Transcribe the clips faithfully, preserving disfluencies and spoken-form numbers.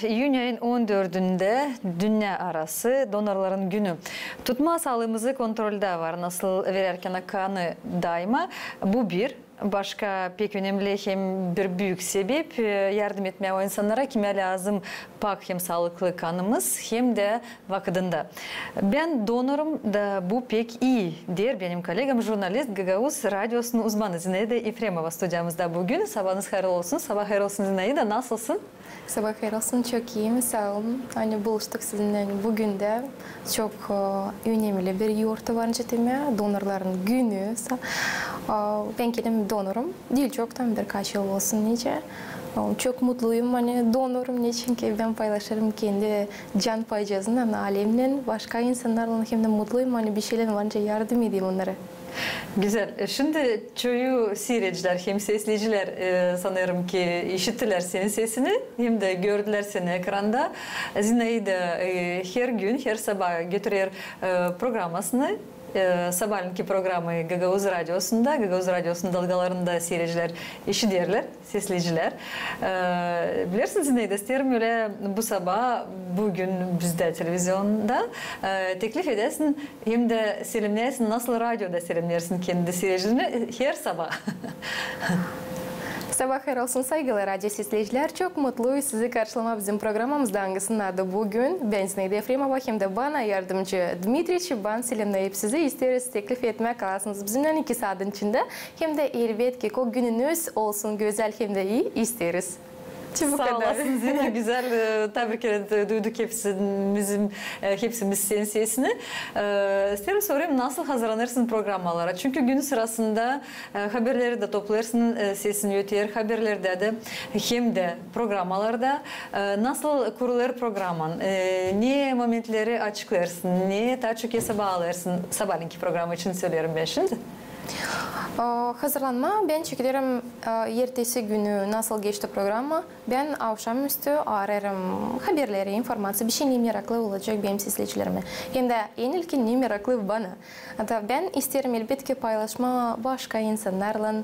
İyün ayın on dördündä dünnä arası donorların günü. Tutmaa saalıımızı kontroldä var, nasıl verärkän kanı dayma. Bu bir. Başka pek önemli hem bir büük sebep, e, yardım etmää o insannara, kimä lääzım pak hem saalıklı kanımız, hem dä vakıdında. Bän donorum da bu pek ii, deer benim kollegam, jurnalist, Gagauz Radiosunun uzmanı Zinaida Efremova studiyamızda büün. Sabaanız hayırlı olsun. Sabaa hayır olsun, Zinaida. Nasılsın? Sabaa hayır olsun, çok iiyim, saa olun. Ani buluştuk sizinnän büün dä. Çok, e, önemli bir yortu var, nicä demää, donorların günü. Sa-, e, bän kendim donorum. Diil çoktan, birkaç yıl olsun nicä. E, çok mutluyum, ani donorum, neçinki bän paylaşêrım kendi can paycazımnan alemnän, başka insannarlan, hem dä mutluyum, ani bir şeylän var nicä yardım edeyim onnara. Gözäl. E, şindi çoyu siiredicilär hem sesleyicilär, e, sanêrım ki, işittälär senin sesini, hem dä gördülär seni ekranda. Zinaida, e, her gün, her sabaa götürer, e, programasını, e, sabaalenki programayı Gagauz Radiosunda, Gagauz Radiosunun dalgalarında siiredicilär işiderlär, sesleyicilär. E, bilersin, Zinaida, isteerim ölä bu sabaa, büün bizdä televizionda, e, teklif edäsin hem dä selemneyäsin, nasıl radioda selemnersin kendi siiredicilerini, e, her sabaa. Sabaa hayır olsun, saygılı radio sesleyicilär. Çok mutluyuz sizi karşılamaa bizim programamızda, angısının adı büün. Bän Zinaida Efremova, hem dä bana yardımcı Dmitriy Çiban selemneyip sizi isteeriz, teklif etmää kalasınız bizimnän iki saadın içindä. Hem dä elbetki, kök gününüz olsun gözäl hem dä ii isteeriz. Saa olasın, Zina, gözäl, e, taa bir kerä, e, duyduk hepsimiz, e, hepsimiz senin sesini. E, isteerim sorayım, nasıl hazırlanêrsın programalara? Çünkü günün sırasında, e, haberleri dä toplêêrsın, e, sesin öter haberlerdä dä, hem dä programalarda. E, nasıl kurulêr programan? E, ne momentleri açıklêêrsın? Ne taa çok esaba alêrsın? Sabaalenki programa için söleerim bän şindi. E, hazırlanmaa bän çekederim, e, ertesi günü nasıl geçti programa. Bän avşamüstü arêêrım haberleri, informaţiya, bir şey, ne meraklı olacek benim sesleyicilerimä. Hem dä en ilkin ne meraklı bana. Hatta bän isteerim, elbetki, paylaşmaa başka insannarlan, e,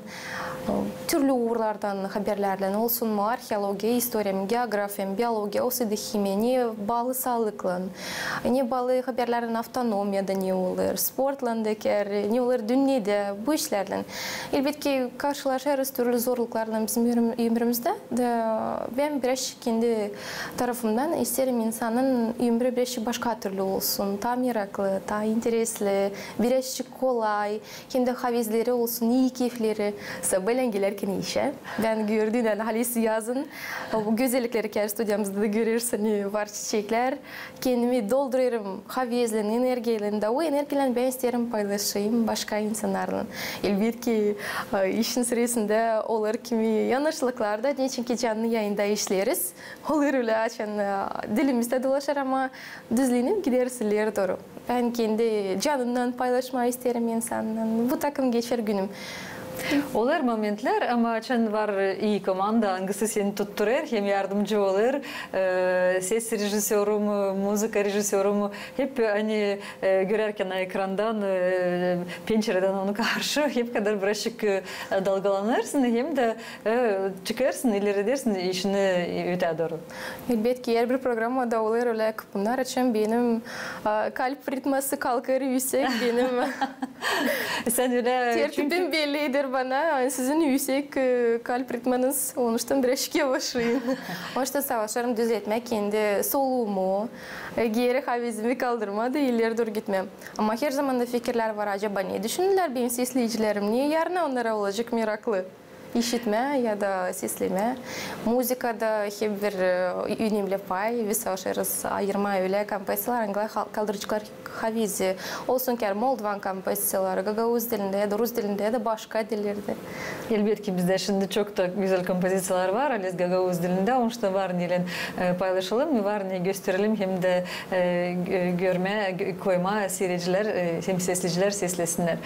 türlü uurlardan haberlärlän, olsun mu arheologiya, istoriya, geografiya, biologiya, olsun da himiya, ne baalı saalıklan, ne baalı haberlärlän, avtonomiyada ne olêr, sportlan da ker, ne olêr dünnedä, bu işlärlän. Elbetki, karşılaşêrız türlü zorluklarlan bizim ümrü-, ümrümüzdä. Da bän biraz kendi tarafımdan isteerim, insanın ümrü biraz başka türlü olsun, taa meraklı, taa interesli, biraz kolay, hem dä havezleri olsun, ii keyfleri. Sabaalän gelerkän işä, bän gördüynän, halis yazın, bu gözellikleri, ker studiyamızda da görersin, var çiçeklär. Kendimi doldurêrım havezlän, energiyaylan, da o energiyaylan bän isteerim paylaşayım başka insannarlan. Elbetki, e, işin sırasında olêr kimi yanaşlıklar da, neçinki canlı yayında işleeriz. Olêr ölä, açan, e, dilimiz dä dolaşêr, ama düzlenip gideriz ileri dooru. Bän kendi canımdan paylaşmaa isteerim insannan. Bu takım geçer günüm. Olêr momentlär, ama açan var ii komanda, angısı seni tutturêr hem yardımcı olêr, e, ses rejissörü mü, muzıka rejissörü mü, hep, ani, e, görärkän ekrandan, e, pençeredän onu karşı, hep kadar birazcık, e, dalgalanêrsın, hem dä, e, çıkêrsın, ilerledersin işini öteyä dooru. Elbetki, herbir programada olêr ölä bunnar için benim, a, kalp ritması kalkêr üüsek, benim tertibim belli eder bana, ani sizin üüsek, e, kalp ritmanız, onuştan birazcık yavaşêrım. Onuştan savaşêrım düzeltmää kendi soluumu, e, geeri havezimi kaldırmaa da ileri dooru gitmää. Ama herzaman da fikirlär var, acaba ne düşünürlär benim sesleyicilerim, ne yarın onnara olacek meraklı işitmää ya da seslemää. Muzıkada hep bir, e, önemli pay, biz savaşêrız ayırmaa ölä kompoziţiyalar, angılar kal-, kaldıraceklar havezi. Olsun ker moldovan kompoziţiyaları, gagauz dilindä ya da rus dilindä ya da başka dillerdä. Elbetki, bizdä şindi çok da gözäl kompoziţiyalar var, halis gagauz dilindä, onuştan var neylän, e, paylaşalım, var ne gösterelim, hem dä, e, gö-, görmää, gö-, koymaa siiredicilär, e, hem sesleyicilär seslesinnär.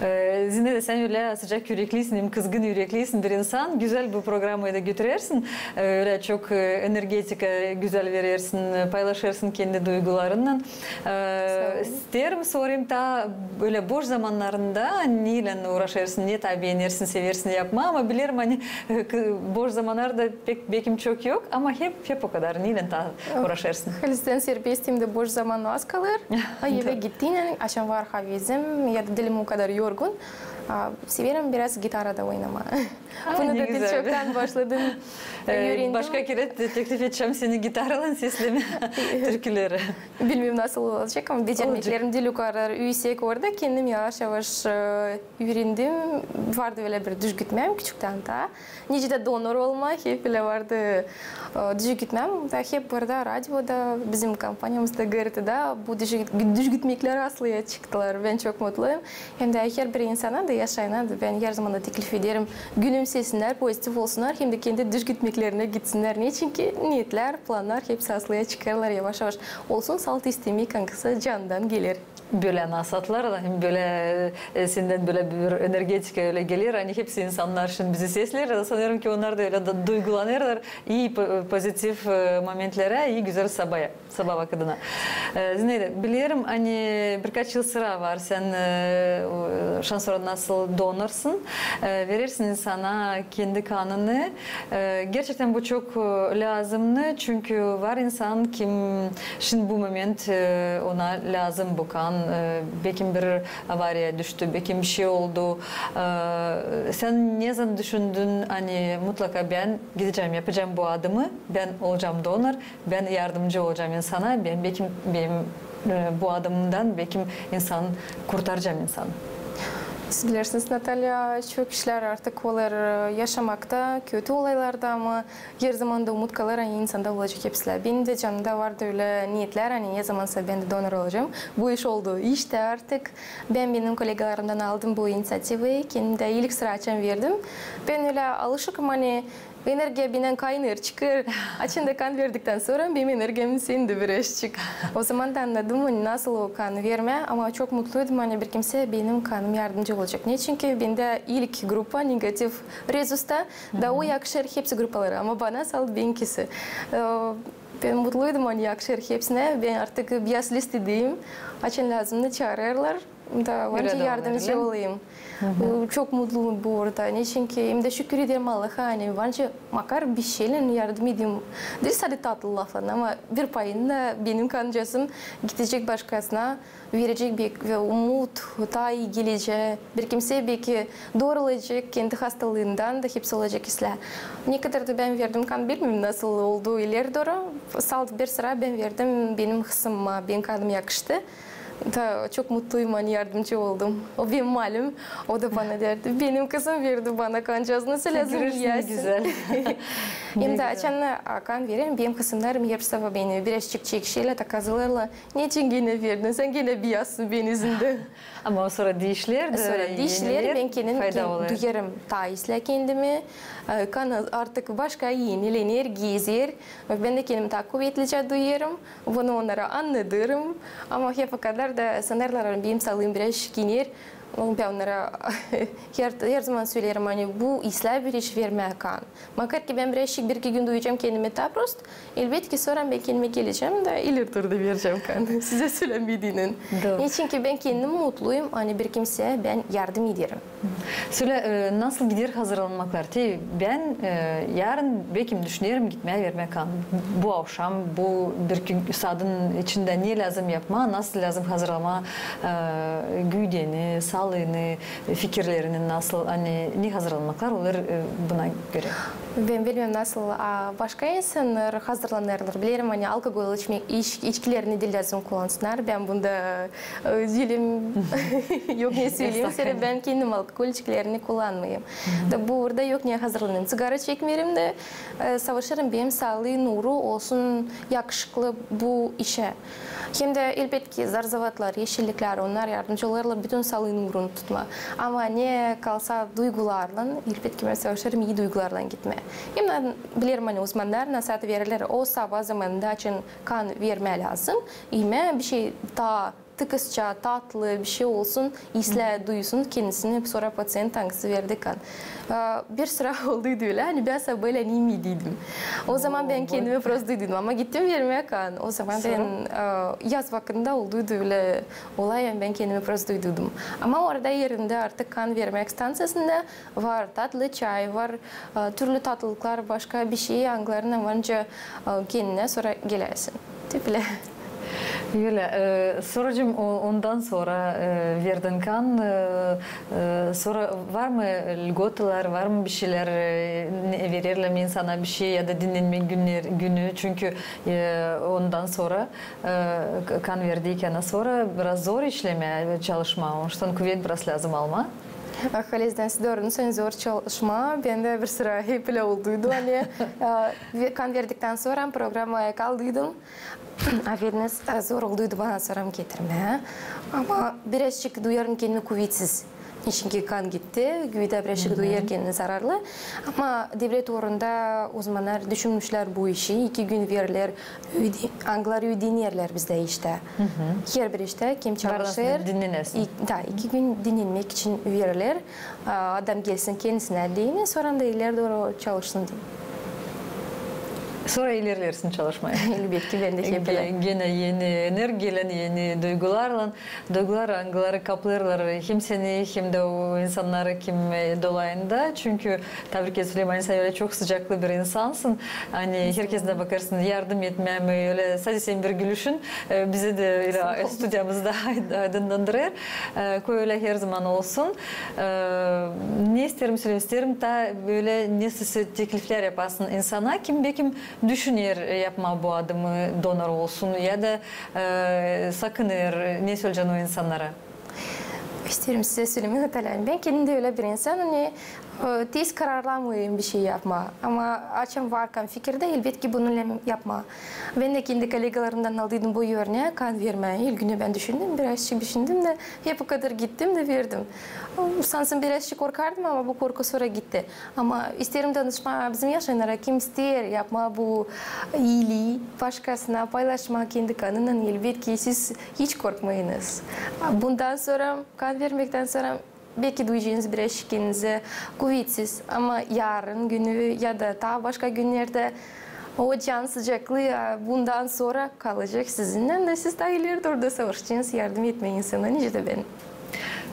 E, Zinaida, sän ölä sıcak üreklisin hem kızgın üreklisin. bir insan, gözäl bu programayı da götürersin. E, ölä çok, e, energetika gözäl verersin, e, paylaşêrsın kendi duygularınnan. E, isteerim sorayım, taa bölä boş zamannarında neylän uuraşêrsın, ne taa beenersin, seversin yapmaa, ama bilerim, ani, e, boş zamannar da pek, bekim çok yok, ama hep, hep o kadar neylän taa uuraşêrsın? Halizdän serbestim dä, boş zaman az kalêr. A evä gittiynän, açan var havezim ya da dilim o kadar yorgun, a, severim biraz gitarada oynamaa. Bunu da diil çoktan başladım. E, başka kerä te-, teklif edecäm seni gitaralan seslemää türküleri. Bilmeerim, nasıl olacek, ama becermeklerim diil o kadar üüsek orada. Kendim yavaş-yavaş, e, üürendim. Vardı ölä bir düşgütmem küçüktän taa. Nicä dä donor olmaa, hep ölä vardı, e, düşgütmem. Da hep burada radioda, bizim kompaniyamızda, G R T-da bu düşgüt-, düşgütmeklär aslında çıktılar. Bän çok mutluyum. Hem dä herbir insana da, yaşayana da bän herzaman da teklif ederim, gülümsesinnär, pozitiv olsunnar, hem dä kendi düşgütmeklerinä gitsinnär. Neçinki neetlär, plannar hepsi aslında çıkêrlar yavaş-yavaş. Olsun salt istemäk, angısı candan geler. Bölä nasaatlar da, hem bölä, e, sendän bölä bir energetika ölä geler, ani hepsi insannar şindi bizi sesleer, sanêrım ki, onnar da ölä da duygulanêrlar ii po-, pozitiv, e, momentlerä, ii gözäl sabaa. Sabaa vakıdına. E, Zinaida, bilerim, ani birkaç yıl sıra var sän, e, o, şansora nasıl donorsun, e, verersin insana kendi kanını. E, gerçektän bu çok, e, lääzımnı, çünkü var insan, kim şindi bu moment, e, ona lääzım bu kan, e, bekim bir avariya düştü, bekim bir şey oldu. E, sän ne zaman düşündün, ani mutlaka bän gidecäm, yapacam bu adımı, bän olacam donor, bän yardımcı olacam insana, bän bekim, benim, e, bu adımdan bekim insan kurtaracam insanı. Siz bilersiniz, Natalya, çok işlär artık olêr, e, yaşamakta, kötü olaylarda, ama her zaman da umut kalêr, ani insanda olacek hepsilär. Benim dä canımda vardı ölä neetlär, ani ne zamansa bän dä donor olacam. Bu iş oldu iş dä artık. Bän benim kollegalarımdan aldım bu iniţiativayı, kendim dä ilk sıra açan verdim. Bän ölä alışıkım, ani energiya bendän kaynêêr, çıkêr. Açan da kan verdiktan sora benim energiyam sindi birazçık. O zaman da annadım, ani nasıl o kan vermää, ama çok mutluydum, ani bir kimsä benim kanıma yardımcı olacek. Neçinki bendä ilk grupa negativ rezusta, da o yakışêr hepsi grupalara, ama bana salt benimkisi. E, bän mutluydum, ani yakışêr hepsinä, bän artık biyaz listedeyim. Açan lääzımnı çaarêrlar. Da, var nicä yardımcı olayım. Çok mutluyum bu arada. Neçinki hem dä şükür ederim Allaha, ani var nicä makar bir şeylän yardım edeyim. Diil sade tatlı laflan, ama bir payını da benim kancasım gidecek başkasına, verecek bir, bir umut, taa ii gelecää. Bir kimsä beki doorulacek kendi hastalıından da hepsi olacek islää. Ne kadar da bän verdim kan, bilmeerim, nasıl oldu ileri dooru. Salt bir sıra bän verdim benim hısımıma, benim kanım yakıştı. Da çok mutluyum, ani yardımcı oldum. O benim malüm, o da bana derdi. Benim kızım verdi bana kancasını, sölä lääzım. Hem dä açan, a, kan vererim, benim kızımnarım hepsi beni birazçık çekişerlär, da kazılêrlar. Neçin genä verdin? Sän genä biyazsın benim üzümdän. Ama o sora diişleer dä, sora diişleer, bän kendim duyêrım taa islää kendimi. E, kan artık başka eniler, energiya gezer. Bän dä kendimi taa kuvetlicä duyêrım. Bunu onnara annadêrım. Ama hep o kadar da sanêrlar, benim saalıım biraz şikiner. Bän onnara her, her zaman söleerim, ani bu islää bir iş vermää kan. Makar ki bän birazçık bir-iki gün duyacam kendimi taa prost, elbetki sora bän kendimä gelecäm da ileri dooru da verecäm kan. Sizä sölämediynän. Neçinki bän kendim mutluyum, ani bir kimseyä bän yardım ederim. Sölä, e, nasıl gider hazırlanmaklar? Te, bän, e, yarın bekim düşünerim gitmää vermää kan. Bu avşam, bu bir-iki saadın içindä ne lääzım yapmaa, nasıl lääzım hazırlamaa, e, güüdeni, saalıını, fikirlerini nasıl, ani ne hazırlanmaklar olêr, e, buna görä? Bän bilmeerim, nasıl, a, başka insannar hazırlanêrlar. Bilerim, ani alkogol içmek, iç-, içkilerini diil lääzım kullansınnar. Bän bunda, e, diilim, yok ne söleyim, zerä bän kendim alkogol içkilerini kullanmêêrım. Da burada yok ne hazırlanêrım. Sigara çekmeerim dä, e, savaşêrım, benim saalıım uuru olsun yakışıklı bu işä. Hem dä, elbetki, zar-zavatlar, eşitliklär, onnar yardımcı olêrlar bütün saalıın uurunu tutmaa. Ama ne kalsa duygularlan, elbetki, bän savaşêrım ii duygularlan gitmää. Hem dä bilerim, ani uzmannar nasaat veerlär, o sabaa zamanında açan kan vermää lääzım, imää bir şey taa tıkızça, tatlı bir şey olsun, islää duysun kendisini sora paţient, angısı verdi kan. E, bir sıra olduydu ölä, ani bän sä bölä imeediydim. O zaman bän kendimi prost duyduydum, ama gittim vermää kan. O zaman bän, e, yaz vakıdında olduydu ölä olay, ani bän kendimi prost duyduydum. Ama orada erindä artık kan vermäk stanţiyasında var tatlı çay, var, e, türlü tatlılıklar, başka bir şey, angılarını var nicä, e, kendinä sora geläsin. Tip ölä. Yuliya, e, soracım, o, ondan sora, e, verdin kan, e, e, sora var mı lgotalar, var mı bir şeylär, e, ne, vererlär mi insana bir şey ya da dinnenmäk günü, çünkü, e, ondan sora, e, k-, kan verdiyän sora biraz zor işlemää, çalışmaa, onuştan kuvet biraz lääzım almaa. Halizdän siz dooru deersiniz, zor çalışmaa. Bendä bir sıra hep ölä olduydu, ani, e, ve-, kan verdiktan sora programaya kaldıydım. Afediniz, e, zor olduydu bana sora getirmää. Ama birazçık duyêrım kendimi kuvetsiz. Neçinki kan gitti, güvtä birazçık duyêr kendini zararlı. Ama devlet uurunda uzmannar düşünmüşlär bu işi. İki gün vererlär, öde-, angıları ödenerlär bizdä iştä. Herbir iştä kim çalışêr, dinnenäsin. Da, iki gün dinnenmäk için vererlär. A, adam gelsin kendisinä deyni, sora da ileri dooru çalışsın deyni. Sora ilerlersin çalışmaa. Elbetki, bän dä hep ölä. Ge-, genä eni energiyalän, eni duygularlan, duygular, angıları kaplêêrlar hem seni, hem dä o insannarı, kim, e, dolayında. Çünkü, tabrik ederim, ani sän ölä çok sıcaklı bir insansın. Ani herkezinä bakêrsın, yardım etmää mi, ölä sade senin bir gülüşün, e, bizi dä ölä studiyamızda ayd-, aydınlandırêr. E, koy ölä herzaman olsun. E, ne isteerim sölemää, isteerim taa bölä nesoy tekliflär yapasın insana, kim bekim düşüner, e, yapmaa bu adımı, donor olsun ya da, e, sakınêr, ne söleyecän o insannara? İsteerim sizä sölemää, Natalya, bän kendim dä ölä bir insan, ani, e, tez kararlanmêêrım bir şey yapmaa. Ama açan var kan fikirdä, elbetki, bunu lääzım yapmaa. Bän dä kendi kollegalarımdan aldıydım bu örnää, kan vermää. İlk günü bän düşündüm, birazçık düşündüm dä, hep o kadar gittim dä verdim. Sansın birazçık korkardım, ama bu korku sora gitti. Ama isteerim danışmaa bizim yaşayannara, kim isteer yapmaa bu iilii, başkasına paylaşmaa kendi kanınnan, elbetki, siz hiç korkmayınız. Bundan sora, kan vermektän sora, beki duyacênız birazçık kendinizi kuvetsiz, ama yarın günü ya da taa başka günlerdä o can sıcaklıı, a, bundan sora kalacek sizinnän dä siz taa ileri dooru da savaşacênız yardım etmää insana, nicä dä bän.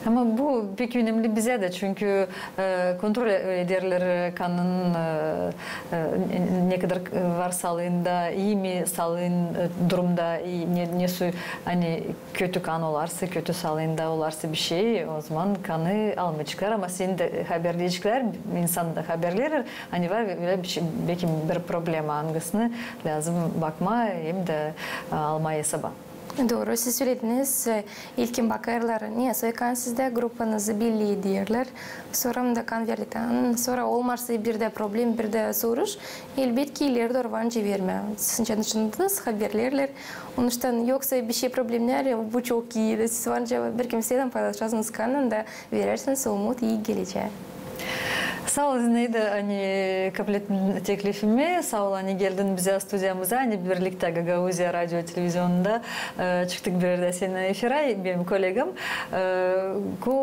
Ama bu pek önemli bizä dä, çünkü, e, kontrol ederlär kanın, e, e, ne, ne kadar, e, var saalında, ii mi saalın, e, durumda, ii, ne, nesoy, ani kötü kan olarsa, kötü saalında olarsa bir şey, o zaman kanı almayaceklar. Ama seni dä haberleyeceklär, insan da haberleer, ani var ölä bir şey, bekim bir problema, angısını lääzım bakmaa hem dä, e, almaa esaba. Dooru, siz sölediniz, e, ilkin bakêrlar, nesoy kan sizdä, gruppanızı belli ederlär. Sora da kan verdiktan sora olmasa bir dä problem, bir dä soruş, elbetki, ileri dooru var nicä vermää. Siz nicä düşündünüz, haberleerlär. Onuştan yoksa bir şey problemnär, bu çok ii, da siz var nicä bir kimseydän paylaşasınız kanın da verersiniz umut ii gelecää. Saa ol, Zinaida, ani kablettin teklifimi. Saa ol, ani geldin bizä studiyamıza, ani birliktä Gagauziya radio televizionunda, e, çıktık bir erdä senin efirä, benim kollegam. E, ko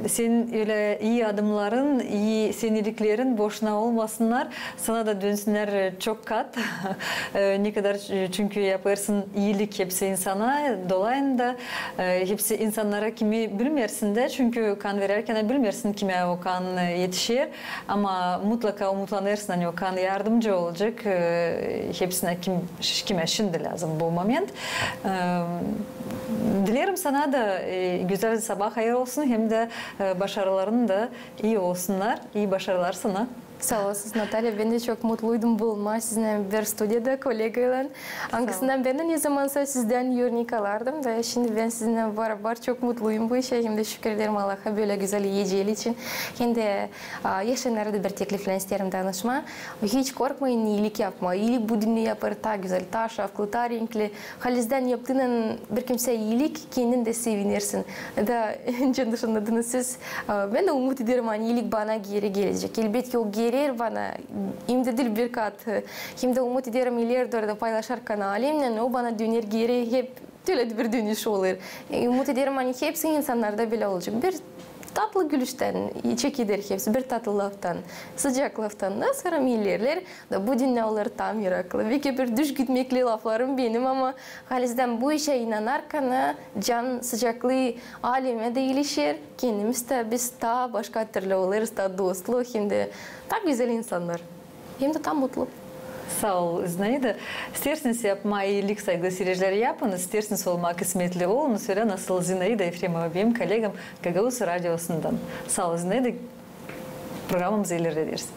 senin ölä ii adımların, ii senin iiliklerin boşuna olmasınnar, sana da dönsünnär, e, çok kat. E, ne kadar, e, çünkü yapêrsın iilik hepsi insana, dolayında, e, hepsi insannara, kimi bilmeersin dä, çünkü kan verärkän bilmeersin, kimä o kan, e, etişer. Ama mutlaka umutlanêrsın, ani o kan yardımcı olacek, e, hepsinä, kim, kimä şindi lääzım bu moment. E, dileerim sana da, e, gözäl sabaa hayır olsun, hem dä, e, başarıların da ii olsunnar, ii başarılar sana. Saa olasınız, Natalya. Bän dä çok mutluydum bulunmaa sizinnän bir studiyada kollegaylan. Angısından bän dä ne zamansa sizdän örnek alardım da, şindi bän sizinnän barabar çok mutluyum bu işä. Hem dä şükür ederim Allaha bölä gözäl ecel için. Hem dä, a, yaşayannara da bir tekliflän isteerim danışmaa. Hiç korkmayın iilik yapmaa. İilik bu dünnedä yapêr taa gözäl, taa şavklı, taa renkli. Halizdän yaptığınnan bir kimseyä iilik, kendin dä sevinersin. Da, nicä dä annattınız siz, a, bän dä umut ederim, ani iilik bana geeri gelecek. Elbetki, o geler bana, hem dä diil bir kat. Hem dä umut ederim, ileri dooru da paylaşarkan alemnän, o bana döner geeri hep Bölä dä bir dönüş olêr. E, umut ederim, ani hepsi insannarda bölä olacek. Bir tatlı gülüştän çekeder hepsi, bir tatlı laftan, sıcak laftan da sora ilerleer. Da bu dünnä olêr tam meraklı. Beki bir düş gitmekli laflarım benim, ama halizdän bu işä inanarkan, can sıcaklıı alemä dä ileşer, kendimiz dä biz taa başka türlü olêrız, taa dostlu, hem dä taa gözäl insannar. Hem dä taa mutlu. Saa ol, Zinaida. İsteersiniz yapmaa iilik, saygılı siredicilär, yapın. İsteersiniz olmaa kısmetli, olun. Sora nasıl Zinaida Efremova, benim kollegam Gagauz radiosundan. Saa ol, Zinaida. Programamızı ilerlederiz.